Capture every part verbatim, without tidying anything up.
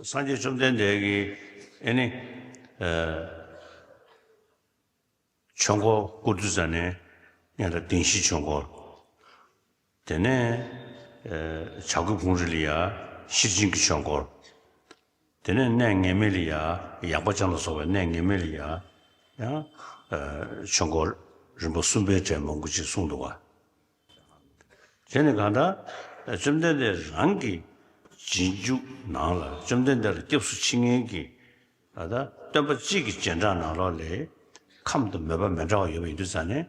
སངས་རྒྱས་བཅོམ་ལྡན་འདས་ཀྱིས་ཨེ་ནི་ཨ་ཆོས་འཁོར་བསྐོར་དུས་ཙ་ནས་ཡང་ན་བདེན་བཞིའི་ཆོས་འཁོར། དེ་ནས་ཨ་བྱ་རྒོད་ཕུང་རི་ལ་ཡ་ཤེར་ཕྱིན་གྱི་ཆོས་འཁོར། དེ་ནས་གནས་ངེས་མེད་ལ་ཡ་ཡངས་པ་ཅན་ལ་སོགས་པའི་གནས་ངེས་མེད་ལ་ཡ་ཡང་ཨ་ཆོས་འཁོར་རིམ་པ་གསུམ་པའི་གྲས་མང་པོ་ཅིག་གསུངས་འདུག་ག་བྱས་ནས་གང་ལྟར་བཅོམ་ལྡན་འདས་རང་གི་རྗེས་འཇུག་ནང་ལ་བཅོམ་ལྡན་འདས་ལ་སྐྱབས་སུ་མཆི་མཁན་གྱི་ཨ་ད་སྟོན་པ་གཅིག་གི་རྗེས་འབྲང་ནང་ལོགས་ལས་ཁམས་དང་མོས་པ་མི་འདྲ་བ་ཡོད་པ་ཡིན་དུས་ཙང་ནས་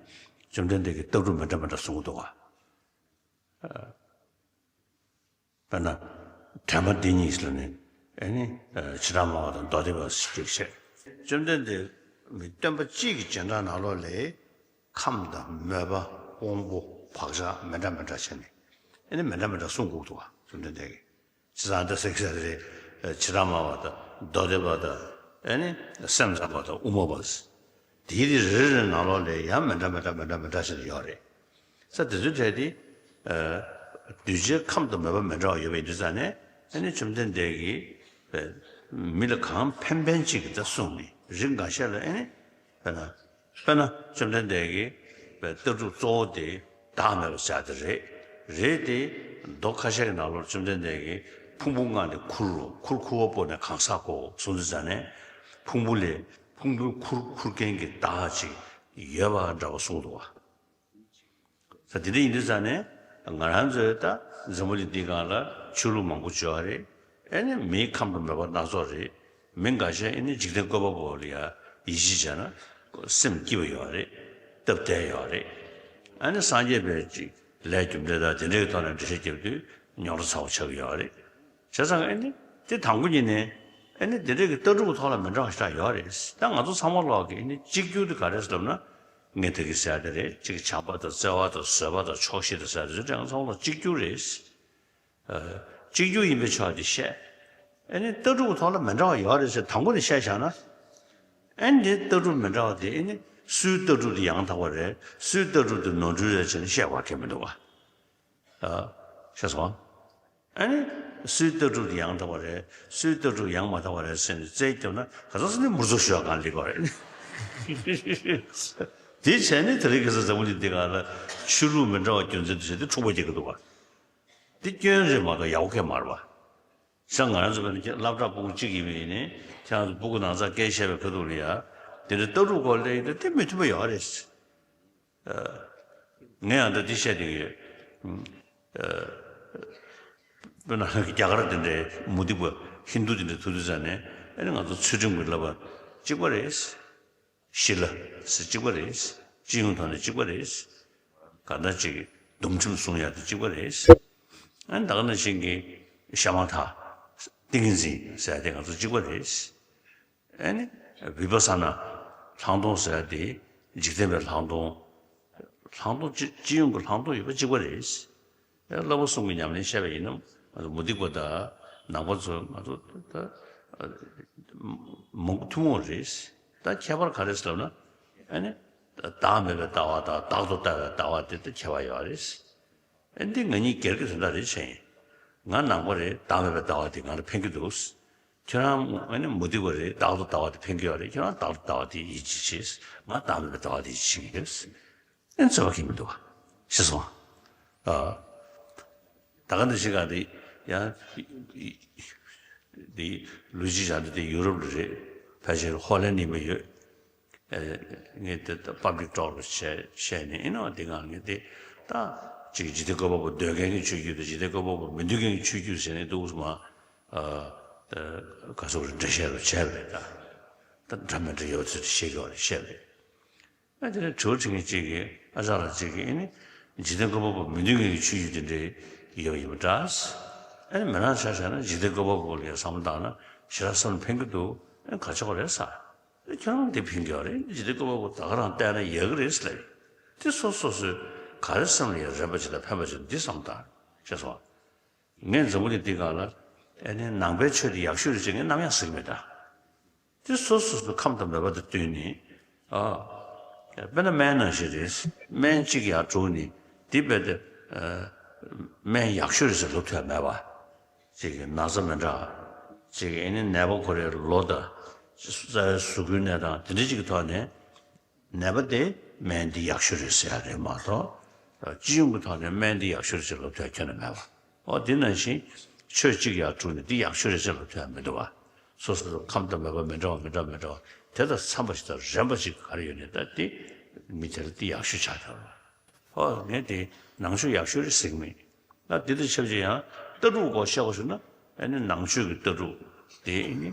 བཅོམ་ལྡན་འདས་ཀྱིས་ལྟ་གྲུབ་མི་འདྲ་མི་འདྲ་གསུང་གི་འདུག་ག་དཔེར་ན། དྲན་པ་འདི་གཉིས་ལ་ནི་ཨེ་ནི་བྱེ་བྲག་སྨྲ་བ་དང་མདོ་སྡེ་པ་ཞིག་བཤད། བཅོམ་ལྡན་འདས་མི་སྟོན་པ་གཅིག་གི་རྗེས་འབྲང་ནང་ལོགས་ལས་ཁམས་དང་མོས་པ་དབང་པོ་བག་ཆགས་མི་འདྲ་མི་འདྲ་བྱས་ནས་ཨེ་ནི་མི་འདྲ་མི་འདྲ་གསུང་དགོས་འདུག་བ། བཅོམ་ལྡན་འདས་ཀྱིས་ཇི་ལྟར་ཟེར་གྱི་རེད། བྱེ་བྲག་སྨྲ་བ་དང་མདོ་སྡེ་པ་དང་ཨེ་ནི་སེམས་ཙམ་པ་དང་དབུ་མ་པ། དེའི་རེ་རེ་ནང་ལོགས་ལས་ཡང་མི་འདྲ་མི་འདྲ་མི་འདྲ་མི་འདྲ་ཞིག་ཡོད་རེད། ས་དེ་ཚོའི་གྲས་དེ་གདུལ་བྱའི་ཁམས་དང་མོས་པ་མི་འདྲ་བ་ཡོད་པ་ཡིན་དུས་ཙང་ནས་ཨ་ནི་བཅོམ་ལྡན་འདས་ཀྱིས་མི་ལ་གང་ཕན་ཕན་ཅིག་གི་ད་གསུངས་ནས་རིགས་འགའ་ཤས་ལ་ཨ་ནི་དཔེར་ན་དཔེར་ན་བཅོམ་ལྡན་འདས་ཀྱིས་ལྟ་གྲུབ་གཙོ་བོ་དེ་བདག་མེད་པ་བྱ་དེ་རེད། རེད་དེ་མདོ་ཁ་ཤས་ཀྱི་ནང་ལོགས་བཅོམ་ལྡན་འདས་ཀྱིས་ཕུང་པོ་ལྔ་ནི་ཁུར་རོ་ཁུར་ཁུར་བ་པོ་ནས་གང་ཟག་གོ་གསུངས་དུས་ཙང་ནས་ཕུང་པོ་ལས། ཕུང་པོའི་ཁུར་ཁུར་མཁན་གྱི་བདག་ཅིག་ཡོད་པ་འདྲ་བ་གསུངས་འདུག་བ། ས་དེ་འདྲ་ཡིན་དུས་ཙང་ནས་ང་རང་ཚོའི་ད་འཛམ་བུ་གླིང་འདིའི་སྒང་ལ་ཆོས་ལུགས་མང་པོ་ཡོད་རེད། ཨེ་ནི་མིའི་ཁམས་དང་མོས་པ་སྣ་ཚོགས་རེད། མི་འགའ་ཤས་ཨེ་ནི་འཇིག་རྟེན་བཀོད་པ་པོ་ལ་ཡ་ཡིད་ཆེས་བྱས་ན་སེམས་སྐྱིད་པ་ཡོད་རེད། སྟབས་བདེ་ཡོད་རེད། ཨེ་ནི་སངས་རྒྱས་པའི་ཅིག་ལས་རྒྱུ་འབྲས་དང་དེ་འདྲའི་ཐོག་ནས་འགྲེལ་བཤད་རྒྱབ་དུས་རྙོག་དྲ་ཚ་བོ་ཆགས་ཀྱི་ཡོད་རེད། བྱས་ཙང་ཨེ་ནི་དེ་དང་པོ་ཉིད་ནས་ཨེ་ནི་དེ་འདྲའི་གི་ལྟ་གྲུབ་ཐོག་ལ་མི་འདྲ་བ་ཞིག་ཡོད་རེད། ད་ང་ཚོ་ཚང་མ་ལོག་གི་ཨེ་ནི་གཅིག་གྱུར་དེ་ག་རེ་ཟེར་ལབ་ན་ངས་ད་གི་ཟེར་ཡ་དེ་རེད། གཅིག་བྱམས་པ་དང་བརྩེ་བ་དང་བཟོད་པ་དང་ཆོག་ཤེས་དང་ཟེར་ཡ་དེ་ཚོ་ད་ང་ཚོ་ཚང་མ་ལོག་གཅིག་གྱུར་རེད། ཨ་གཅིག་གྱུར་ཡིན་པའི་ཕྱོགས་དེ་བཤད། ཨེ་ནི་ལྟ་གྲུབ་ཐོག་ལ་མི་འདྲ་བ་ཡོད་རེད་ཟེར་དང་པོ་ནས་བཤད་བཞག་ན། ཨེ་ནི་དེ་ལྟ་གྲུབ་མི་འདྲ་བ་དེ་ཨེ་ནི་སུའི་ལྟ་གྲུབ་དེ་ཡང་དག་པ་རེད། སུའི་ལྟ་གྲུབ་དེ་ནོར་འཁྲུལ་རེད་ཟེར་ནས་བཤད་པ་གལ་མི་འདུག་བ། ཤེས་སོང་། ཨ་ནི་སུའི་ལྟ་གྲུབ་དེ་ཡང་དག་པ་རེད། སུའི་ལྟ་གྲུབ་ཡང་མ་དག་པ་རེད་ཟེར་ནས་རྩད་བརྒྱབ་ན་ག་ཚོད་ཟེར་ནས་མུར་ཚོ་ཞུ་བ་གང་ལེགས་པ་རེད། དེ་བྱས་ནས་དེ་རིང་ཁ་སང་འཛམ་བུ་གླིང་འདི་ག་ལ་ཆོས་ལུགས་མི་འདྲ་བ་རྒྱུ་མཚན་དུ་བྱས་ཏེ་འཁྲུག་པ་རྒྱག་གི་འདུག་བ། འདི་སྐྱོན་རེད་མ་གཏོགས་ཡག་པོ་གང་མ་རེད་བ། ས་ང་རང་ཚོ་བས་ན་སློབ་གྲྭ་ཕྲུ་གུ་གཅིག་ཡིན་པ་ཡིན་ནའི་ཁྱེད་རང་ཚོ་ཕྲུ་གུ་ནང་ཚ་སྐད་བཤད་པའི་ཁ་ཐུག་ལ་ཡ་དེ་འདྲ་ལྟ་གྲུབ་སྐོར་ལ་ཡིན་ན་དེ་མི་མཐུན་པ་ཡོད་རེད། ངས་ཡང་ད་འདི་བཤད་བསྡད་ཀྱི་ཡོད། དཔེར་ན་རྒྱ་གར་དེ་འདྲའི་མུ་སྟེགས་པ་ཧིན་དུ་དེ་འདྲ་ཐུག་དུས་ཙང་ནས་ཨ་ནི་ང་ཚོ་ཚུལ་ཁྲིམས་ཀྱི་བསླབ་པ་གཅིག་པ་རེད། ཤི་ལ་ཟེར་གཅིག་པ་རེད། སྤྱི་ཡོངས་ཐོག་ནས་གཅིག་པ་རེད། གང་ལྟར་གཅིག་སྡོམ་ཁྲིམས་སྲུང་ཡ་དེ་གཅིག་པ་རེད། ཨ་ནི་ད་ག་ནང་བཞིན་གྱི་ཤ་མ་ཐག་ཏིང་ངེ་འཛིན་ཟེར་ཡ་དེ་ང་ཚོ་གཅིག་པ་རེད། ཨ་ནི་བི་པ་ས་ན་ལྷག་མཐོང་ཟེར་ཡ་དེ་འཇིག་རྟེན་པའི་ལྷག་མཐོང་། ལྷག་མཐོང་སྤྱི་སྤྱི་ཡོངས་ཀྱི་ལྷག་མཐོང་ཡོད་པ་གཅིག་པ་རེད། ཨ་བསླབ་པ་གསུམ་གྱི་ཉམས་ལེན་བཤད་པ་ཡིན་ན་ང་ཚོ་མུ་སྟེགས་པ་དང་ནང་པ་ཚོ་ང་ཚོ་ད་མང་པོ་ཐུན་མོང་རེད། ད་ཁྱད་པར་ག་རེ་ཟེར་ལབ་ན་ཨ་ནི་བདག་མེད་པའི་ལྟ་བ་དང་བདག་ཏུ་ལྟ་བའི་ལྟ་བ་དེ་ད་ཁྱད་པར་ཡོད་རེད། ཨེ་འདི་ང་གཉིས་སྒེར་གྱི་དོན་དག་རེད་བྱས་ཡིན། ང་ནང་པ་རེད། བདག་མེད་པའི་ལྟ་བ་དེ་ང་ལ་ཕན་གྱི་འདུག་ཁྱོད་རང་ཨ་ནི་མུ་སྟེགས་པ་རེད། བདག་ཏུ་ལྟ་བ་དེ་ཕན་གྱི་ཡོད་རེད། ཁྱོད་རང་བདག་ཏུ་ལྟ་བ་དེ་ཡིད་ཆེས་བྱེད། ང་བདག་མེད་པའི་ལྟ་བ་དེ་ཡིད་ཆེས་ཀྱི་ཡོད། ཨེ་རྩོད་པ་གང་ཡང་མི་འདུག་བ། ཤེས་སོང་། ཨ། ད་ག་འདི་ཞིག་ག་འདི་ཡང་འདི་ལུས་ཅི་བྱ་འདི་དེ་ཡུ་རོབ་ལ་རེད། ཕལ་ཆེར་ཧོ་ལན་ནས་མི་ཡོད། ངས་དེ་ད་པབ་ལིག་ཊོག་ལ་བྱས་བྱས་ནས་ཨེ་ནོ་དེ་གང་ངས་དེ་ད་ཅིག་འཇིག་རྟེན་བཀོད་པ་པོ་འདོད་མཁན་གྱི་ཆོས་བརྒྱུད་དང་འཇིག་རྟེན་བཀོད་པ་པོ་མི་འདོད་མཁན་གྱི་ཆོས་བརྒྱུད་ཟེར་ནས་འདུག་སེ་མ་ག་སོག་རེ་འགྲེལ་བཤད་རུ་བྱས་པ་རེད། ད་ད་འདྲ་མི་འདྲ་ཡོད་ཚུལ་དེ་ཤེས་ཀྱི་ཡོད་རེད། བཤད་པ་རེད། ཨ་དེ་ནས་དྲི་བ་དྲི་མཁན་གཅིག་གིས་ཨ་ཅག་ལགས་གཅིག་གིས་ཨེ་ནི་འཇིག་རྟེན་བཀོད་པ་པོ་མི་འདོད་མཁན་གྱི་ཆོས་བརྒྱུད་དེ་འདྲའི་ཡོད་པ་ཡིན་པ་འདྲ། ཨེ་ནི་མི་རང་ཆ་བཞག་ན་འཇིག་རྟེན་བཀོད་པ་པོ་ལ་ཡང་བསམ་བློ་བཏང་ན་ཞེ་དྲག་སེམས་ལ་ཕན་གྱི་འདུག་ཨེ་ག་ཆོག་རེད་ཟེར། ཨེ་ཁྱོད་རང་འདི་ཕན་གྱི་ཡོད་རེད། འཇིག་རྟེན་བཀོད་པ་པོ་ད་ག་རང་བལྟས་ན་ཡག་གི་རེད་ཟེར་ལབ། དེ་སོ་སོ་སོས་ག་རེ་སེམས་ལ་ཡང་རན་པ་ཅིག་དང་ཕན་པ་ཅིག་འདི་བསམ་བཏང་ཤེས་སོང་། ངས་འཛམ་བུ་གླིང་འདི་སྒང་ལ་ཨེ་ནི་ནང་པའི་ཆོས་དེ་ཡག་ཤོས་རེད་ཅེས་ངས་ནམ་ཡང་ཟེར་གྱི་མེད་ད། དེ་སོ་སོ་སོའི་ཁམས་དང་མོས་པ་དང་བསྟུན་ནས་ཨ། དཔེར་ན་སྨན་ནང་བཞིན་རེད། སྨན་གཅིག་ཡར་བསྒྲུགས་ནས་དེ་རྦད་དེ་ཨ། སྨན་ཡག་ཤོས་རེད་ཟེར་ལབ་ཐུབ་ཡ་མེད་པ། གཅིག་གི་ན་ཚ་མི་འདྲ། ཅིག་ཨེ་ནི་ནད་པ་ཁོ་རའི་ལོ་དང་། རྩ་བའི་གཟུགས་པོའི་གནས་སྟངས་དེ་འདྲ་ཅིག་གི་ཐོག་ནས། ནད་པ་དེ་སྨན་འདི་ཡག་ཤོས་རེད་ཟེར་ཡ་རེད་མ་གཏོགས། སྤྱི་ཡོངས་ཀྱི་ཐོག་ནས་སྨན་འདི་ཡག་ཤོས་རེད་ཟེར་ལབ་ཐུབ་ཡ་ཁྱོན་ནས་མེད་པ། འོ་དེ་ནང་བཞིན་ཆོས་གཅིག་ཡར་དྲུལ་ནས་འདི་ཡག་ཤོས་རེད་ཟེར་ལབ་ཐུབ་ཡ་མི་འདུག་བ། སོ་སོ་སོ་ཁམས་དང་མོས་པ་མི་འདྲ་བ་མི་འདྲ་མི་འདྲ་བ་དེ་དང་འཚམ་པ་ཞིག་དང་རན་པ་ཞིག་ག་རེ་ཡོད་ནས་ད་དེ་མི་དེར་འདི་ཡག་ཤོས་ཆགས་ཐུབ་བ། ཨོ་ངས་དེ་ནང་ཆོས་ཡག་ཤོས་རེད་ཟེར་གི་མིན། ད་དེ་དང་ཆབས་ཅིག་ཡང་ལྟ་གྲུབ་སྐོར་བཤད་དགོས་བྱུང་ན། ཨ་ནི་ནང་ཆོས་ཀྱི་ལྟ་གྲུབ་དེ་ཨ་ནི་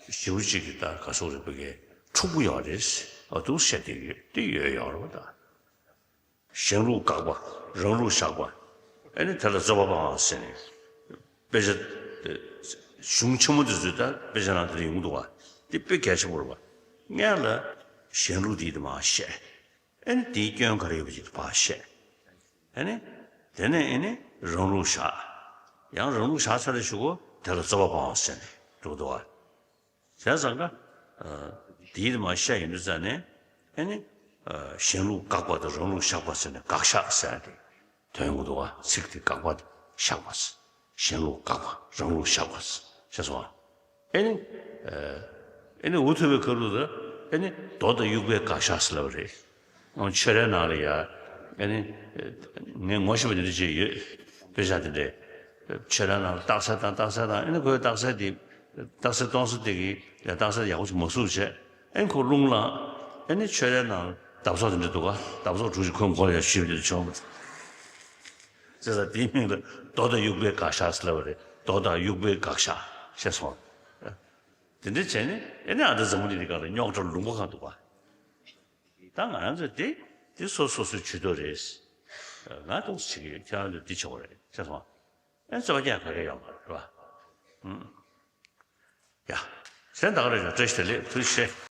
ཞེ་པོ་ཅིག་གི་ད་ག་སོགས་རེད་པ་གི་འཁྲུག་པོ་ཡོད་རེད། ཨ་འདུག་བཤད་དེ་ཡོད་དེ་ཡོད་ཡོད་རེད་པ་ད། གཞན་ལུགས་དགག་པ་རང་ལུགས་བཞག་པ། ཨ་ནི་དེ་ལ་རྩོད་པ་སྤང་བ་ཟེར་ནས། དཔེ་ཆ་དེ་གཞུང་ཆེན་མོ་དེ་ཚོའི་ད་དཔེ་ཆ་ནང་དེ་འདྲ་ཡོང་གི་འདུག་བ། དེ་དཔེ་གལ་ཆེན་པོ་རེད་པ། སྔོན་ལ་གཞན་ལུགས་དེ་དེ་མར་བཤད། ཨ་ནི་དེའི་སྐྱོན་ག་རེ་ཡོད་པ་ཅིག་ཕར་བཤད། ཨ་ནི། དེ་ནས་ཨ་ནི་རང་ལུགས་བཞག་ཡང་རང་ལུགས་བཞག་ཚར་རེ་ཞུ་གོ་དེ་ལ་རྩོད་པ་སྤང་བ་ཟེར་ནས་འགྲོ་འདུག་བ། བྱས་ཙང་ཀ། དེའི་དེ་མར་བཤད་ཡོང་དུས་ཙང་ནས་ཨ་ནི། གཞན་ལུགས་དགག་པ་དང་རང་ལུགས་བཞག་པ་ཟེར་ནས་དགག་བཞག་ཟེར་ཏེ་དོན་ཡོང་གི་འདུག་བ། ཚིག་དེ་དགག་པ་དང་བཞག་པ་ཟེར། གཞན་ལུགས་དགག་པ་རང་ལུགས་བཞག་པ་ཟེར་ཤེས་སོང་ཨ། ཨེ་ནི། ཨེ་ནི་འུ་ཐུག་པའི་ཁ་ལུག་ལ། ཨེ་ནི་རྡོ་དང་དབྱུག་པའི་དགག་བཞག་ཟེར་ལབ་པ་རེད། ཨང་ཆོས་རའི་ནང་ལ་ཡ། ཨེ་ནི། ངས་ངོ་ཤེས་པ་འདི་འདྲ་ཅིག་ཡོད། དཔེ་ཆ་འདི་འདྲས། ཆོས་རའི་ནང་ལ་རྟགས་གསལ་དང་རྟགས་གསལ་དང་ཨེ་ནི་ཁོའི་རྟགས་གསལ་འདི། རྟགས་གསལ་སྟོང་གསལ་འདི་གི་ཡ་རྟགས་གསལ་ཡག་པོ་ཅིག་མ་བཟོས་བྱས། ཨེ་ནི་ཁོ་རླུང་ལངས། ཨེ་ནི་ཆོས་རའི་ནང་ལ་འདབ་ཚོགས་འདི་འདྲ་འདུག་ག་འདབ་ཚོགས་དྲུག་ཅིག་ཁོའི་མགོ་ལ་ཡ་གཞུས་པ་འདི་འདྲ་བྱུང་བ། བྱས་ཙང་དེའི་མིང་ལ་རྡོ་དང་དབྱུག་པའི་དགག་བཞག་ཟེར་ལབ་པ་རེད། རྡོ་དང་དབྱུག་པའི་དགག་བཞག་ཤེས་སོང་། དེ་འདྲ་བྱས་ནས་ཨེ་ནས་ཨ་ད་འཛམ་བུ་གླིང་འདི་སྒང་ལ་རྙོག་དྲ་ལུང་པ་གང་འདུག་ག་ད་ང་རང་ཚོ་དེ་དེ་སོ་སོ་སོའི་ཇུས་གཏོགས་རེད། ང་ཏོག་ཙམ་བྱེད་ཀྱི་ཡོད། ཁྱེད་རང་ཚོ་འདི་བྱེད་དགོས་རེད་ཤེས་སོང་། ཨེ་རྩོད་པ་རྒྱག་ག་གེ་ཡོད་མ་རེད་པ། ཨུམ། ཡ། གཞན་ད་ག་རེ་རེད། བཀྲ་ཤིས་བདེ་ལེགས། ཐུགས་རྗེ་ཆེ།